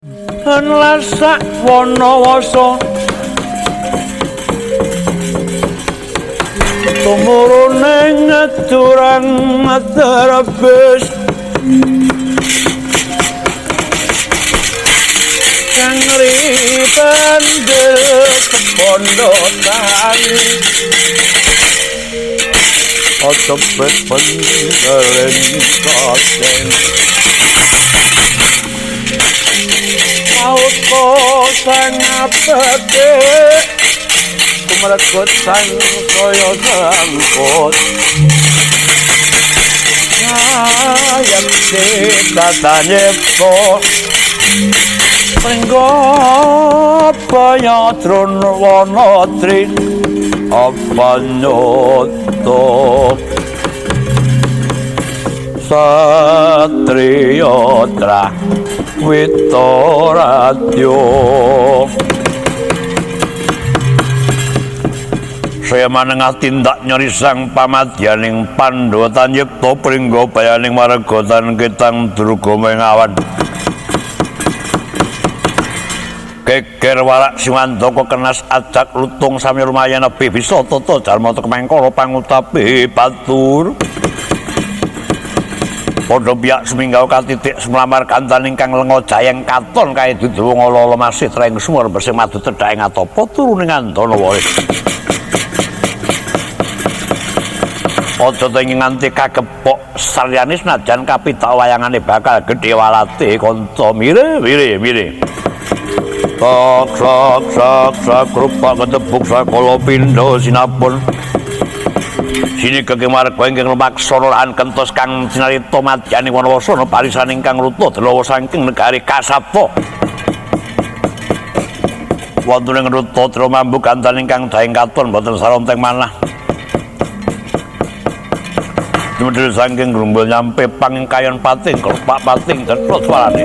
Lasak Wanawasa tumurune ngedurang terbes kang ripendel kebondo tani aja pendelen kasen auto sang apeke kumregut sang saya sangkut ayam tatanyepto pringgo baya trun wana tri apanyata satriya tra witoradya. Saya manengah tindak nyori sang pamadyaning Pandhawa tanyipta pringga bayaning marga tan ketang durga mengawan. Geger warak siwandaka kenas ajak lutung sami lumayan nebi bisa tata jalma kemengkara pangutapi batur. Padha piyak suminggau katitik sumlamar kantan ingkang lenga jayeng katon kae dudu wong ala-ala masih treng sumur bersih madu tedhake ngatapa turu ning andana wae. Aja ta ing nganti kakepok salyane senajan kapitak wayangane bakal gedhe walate kanca mire mire mire. Sok sok sok sok rupa ketepuk sakala pindha sinapun. Sini kekemarga ingkang lumaksana lan kentos kang sinarita madyane Wanawasana barisan ingkang ruta delawa saking negari Kasapta. Wonten ing ruta tra mambu gantan ingkang daeng katon boten saronteng manah. Dumedul saking grumbul nyampe panging kayon pating kerupak pating cetha suarane.